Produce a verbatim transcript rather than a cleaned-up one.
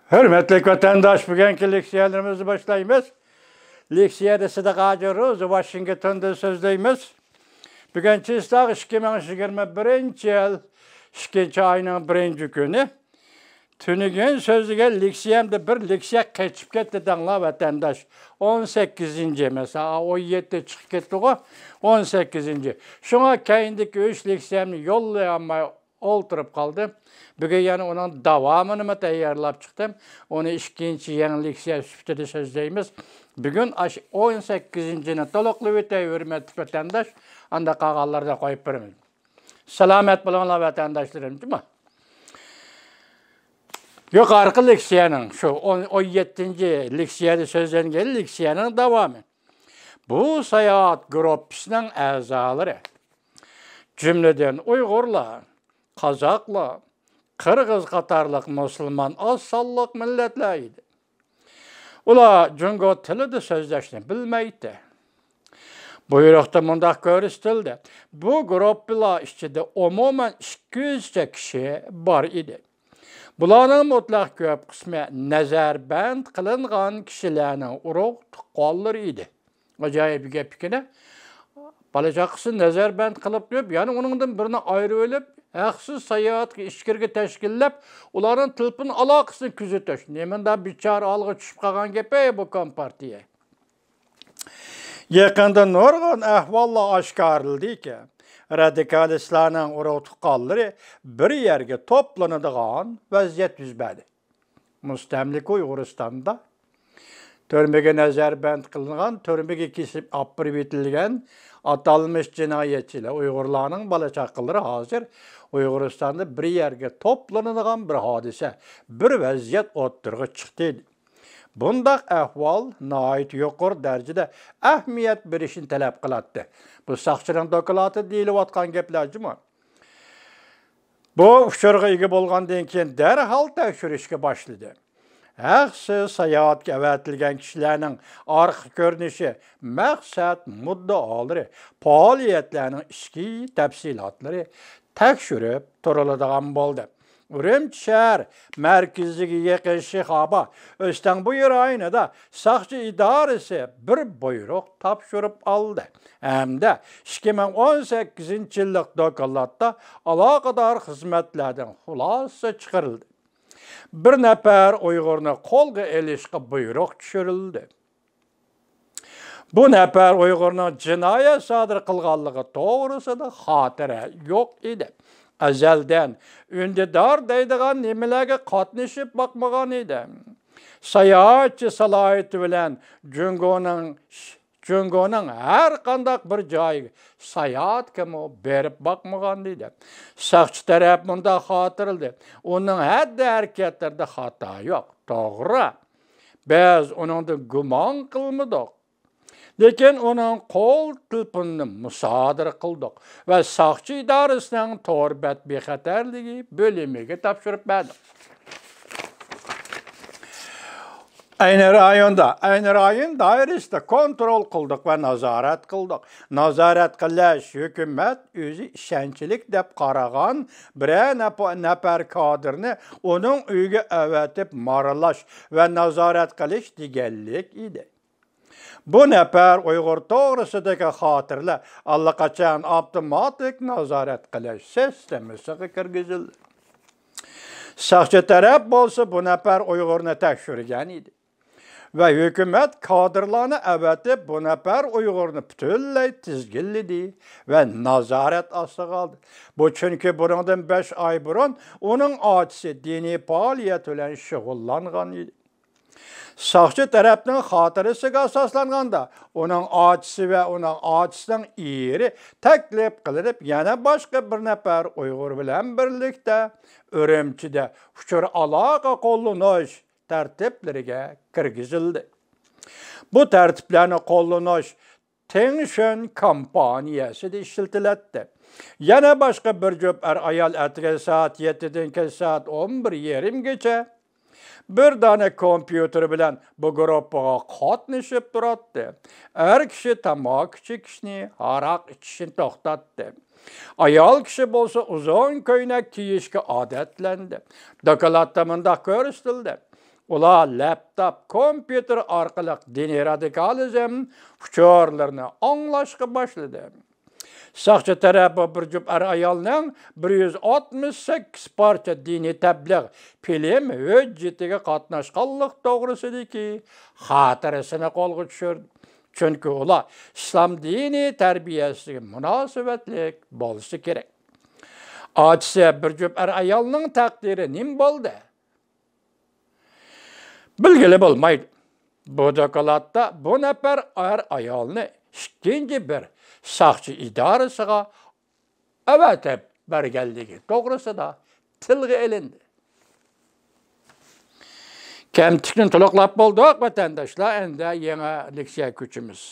ھۆرمەتلىك ۋەتەنداش، بۈگۈنكى لېكسىيەلىرىمىزنى باشلايمىز. لېكسىيەدە سىدىق ھاجى روزى، ۋاشىنگتوندىن سۆزلەيمىز. بۈگۈن چىسلاغ ئىككى مىڭ يىگىرمە بىرىنچى يىل ئىككىنچى ئاينىڭ بىرىنچى كۈنى. تۈنۈگۈن سۆزلىگەن لېكسىيەمدە بىر لېكسىيە قېچىپ كەتتى دەڭلار ۋەتەنداش. ئون سەككىزىنچى، مەسىلەن، ئون يەتتە چىقىپ كەتتىغۇ، ئون سەككىزىنچى. شۇڭا كەينىدىكى ئۈچ لېكسىيەمنى يوللىيالماي ئولتۇرۇپ قالدىم. بۈگۈن يەنە ئۇنىڭ داۋامىنىمۇ تەييارلاپ چىقتىم. ئۇنى ئىككىنچى يېڭى لېكسىيە سۈپىتىدە سۆزلەيمىز. بۈگۈن ئاشۇ ئون سەككىزىنچىنى تولۇقلىۋېتەي، ھۆرمەتلىك ۋەتەنداش. ئانداق قالغانلارنى قويۇپ بېرىمىز. سالامەت بولۇڭلار، ۋەتەنداشلىرىم، جۇمۇ. يۇقىرىقى لېكسىيەنىڭ، شۇ ئون، ئون يەتتىنچى لېكسىيەدە سۆزلەنگەن لېكسىيەنىڭ داۋامى. بۇ ساياھەت گۇرۇپپىسىنىڭ ئەزالىرى، جۈملىدىن ئۇيغۇرلار، قازاقلار، قىرغىز قاتارلىق مۇسۇلمان ئاز سانلىق مىللەتلەر ئىدى. ئۇلار جۇڭگو تىلىدا سۆزلەشنى بىلمەيتتى. بۇيرۇقتا مۇنداق كۆرسىتىلدى: بۇ گۇرۇپپىلار ئىچىدە ئومۇمەن ئىككى يۈزچە كىشى بار ئىدى. بۇلارنىڭ مۇتلەق كۆپ قىسمى نەزەربەند قىلىنغان كىشىلەرنىڭ ئۇرۇق تۇغقانلىرى ئىدى. ئاجايىپ گەپ ئىكەن. بالا چاقىسىنى نەزەربەند قىلىپ قويۇپ، يەنە ئۇنىڭدىن بىرنى ئايرىۋېلىپ، ھەقسىز ساياھەتكە ئىچكىرىگە تەشكىللەپ، ئۇلارنىڭ تېلېفون ئالاقىسىنى كۆزىتىش. نېمانداق بىچارە ھالغا چۈشۈپ قالغان گەپ-ئەي بۇ كومپارتىيە. يېقىندا نۇرغۇن ئەھۋاللار ئاشكارىلىدىكەن. رادىكالىستلارنىڭ ئۇرۇق تۇغقانلىرى بىر يەرگە توپلىنىدىغان ۋەزىيەت يۈز بەردى. مۇستەملىكە ئۇيغۇرىستاندا تۈرمىگە نەزەربەند قىلىنغان، تۈرمىگە كېسىپ ئاپىرىۋېتىلگەن ئاتالمىش جىنايەتچىلەر، ئۇيغۇرلارنىڭ بالا-چاقىلىرى ھازىر ئۇيغۇرىستاندا بىر يەرگە توپلىنىدىغان بىر ھادىسە، بىر ۋەزىيەت ئوتتۇرىغا چىقتى. بۇنداق ئەھۋال ناھايىتى يۇقىرى دەرىجىدە ئەھمىيەت بېرىشنى تەلەپ قىلاتتى. بۇ ساقچىنىڭ دوكلاتىدا دېيىلىۋاتقان گەپلەر جۇمۇ. بۇ ئۇچۇرغا ئىگە بولغاندىن كېيىن دەرھال تەكشۈرۈشكە باشلىدى. ھەقسىز ساياھەتكە ئەۋەتىلگەن كىشىلەرنىڭ ئارقا كۆرۈنۈشى، مەقسەت، مۇددىئالىرى، پائالىيەتلەرنىڭ ئىچكى تەپسىلاتلىرى تەكشۈرۈپ تۇرۇلىدىغان بولدى. ئۈرۈمچى شەھەر مەركىزىگە يېقىن شىخابا، ئۆستەڭ بۇيا رايونىدا ساقچى ئىدارىسى بىر بۇيرۇق تاپشۇرۇپ ئالدى ھەمدە ئىككى مىڭ ئون سەككىزىنچى يىللىق دوكلاتتا ئالاقىدار خىزمەتلەردىن خۇلاسە چىقىرىلدى. بىر نەپەر ئۇيغۇرنى قولغا ئېلىشقا بۇيرۇق چۈشۈرۈلدى. بۇ نەپەر ئۇيغۇرنىڭ جىنايەت سادىر قىلغانلىقى توغرىسىدا خاتىرە يوق ئىدى. ئەزەلدىن ئۈندىدار دەيدىغان نېمىلەرگە قاتنىشىپ باقمىغان ئىدى. ساياھەتچى سالاھىيىتى بىلەن جۇڭگونىڭ، جۇڭگونىڭ ھەر قانداق بىر جايىغا ساياھەتكىمۇ بېرىپ باقمىغان ئىدى. ساقچى تەرەپ مۇنداق خاتىرىلىدى: ئۇنىڭ ھەددە ھەرىكەتلىرىدە خاتا يوق. توغرا، بىز ئۇنىڭدىن گۇمان قىلمىدۇق. لېكىن ئۇنىڭ قول تېلېفونىنى مۇسادىرە قىلدۇق ۋە ساقچى ئىدارىسىنىڭ تور بەت بىخەتەرلىكى بۆلۈمىگە تاپشۇرۇپ بەردۇق. ئەينى رايوندا، ئەينى رايون دائىرىسىدە كونترول قىلدۇق ۋە نازارەت قىلدۇق. نازارەت قىلىش ھۆكۈمەت ئۆزى ئىشەنچلىك دەپ قارىغان بىرەر نەپ-، نەپەر كادىرنى ئۇنىڭ ئۆيىگە ئەۋەتىپ مارىلاش ۋە نازارەت قىلىش دېگەنلىك ئىدى. بۇ نەپەر ئۇيغۇر توغرىسىدىكى خاتىرىلەر ئاللىقاچان ئاپتوماتىك نازارەت قىلىش سىستېمىسىغا كىرگۈزۈلدى. ساقچى تەرەپ بولسا بۇ نەپەر ئۇيغۇرنى تەكشۈرگەن ئىدى ۋە ھۆكۈمەت كادىرلارنى ئەۋەتىپ، بۇ نەپەر ئۇيغۇرنى پۈتۈنلەي تىزگىنلىدى ۋە نازارەت ئاستىغا ئالدى. بۇ چۈنكى بۇنىڭدىن بەش ئاي بۇرۇن ئۇنىڭ ئاچىسى دىنىي پائالىيەت بىلەن شۇغۇللانغان ئىدى. ساقچى تەرەپنىڭ خاتىرىسىگە ئاساسلانغاندا، ئۇنىڭ ئاچىسى ۋە ئۇنىڭ ئاچىسىنىڭ ئېرى تەكلىپ قىلىنىپ، يەنە باشقا بىر نەپەر ئۇيغۇر بىلەن بىرلىكتە ئۈرۈمچىدە ئۇچۇر ئالاقە قوللىنىش تەرتىپلىرىگە كىرگۈزۈلدى. بۇ تەرتىپلەرنى قوللىنىش تېڭشۈن كامپانىيەسىدە ئىشلىتىلەتتى. يەنە باشقا بىر جۈپ ئەر-ئايال ئەتىگەن سائەت يەتتىدىن كەچ سائەت ئون بىر يېرىمگىچە بىر دانە كومپيۇتېر بىلەن بۇ گۇرۇپپىغا قاتنىشىپ تۇراتتى. ئەر كىشى تاماكا چېكىشنى، ھاراق ئىچىشنى توختاتتى. ئايال كىشى بولسا ئۇزۇن كۆينەك كىيىشكە ئادەتلەندى. دوكلاتتا مۇنداق كۆرسىتىلدى: ئۇلار لەپتاپ، كومپيۇتېر ئارقىلىق دىنىي رادىكالىزم ئۇچۇرلىرىنى ئاڭلاشقا باشلىدى. ساقچى تەرەپ بۇ بىر جۈپ ئەر-ئايالنىڭ بىر يۈز ئاتمىش سەككىز پارچە دىنىي تەبلىغ فىلىم ھۆججىتىگە قاتناشقانلىق توغرىسىدىكى خاتىرىسىنى قولغا چۈشۈردى. چۈنكى ئۇلار ئىسلام دىنىي تەربىيەسىگە مۇناسىۋەتلىك بولسا كېرەك. ئاچىسى بىر جۈپ ئەر-ئايالنىڭ تەقدىرى نېمە بولدى؟ بىلگىلى بولمايدۇ. بۇ دوكلاتتا بۇ نەپەر ئەر-ئايالنى ئىككىنچى بىر ساقچى ئىدارىسىغا ئەۋەتىپ بەرگەنلىكى توغرىسىدا تىلغا ئېلىندى. كەمتۈكنى تولۇقلاپ بولدۇق، ۋەتەنداشلار، ئەمدى يېڭى لېكسىيەگە كۆچىمىز.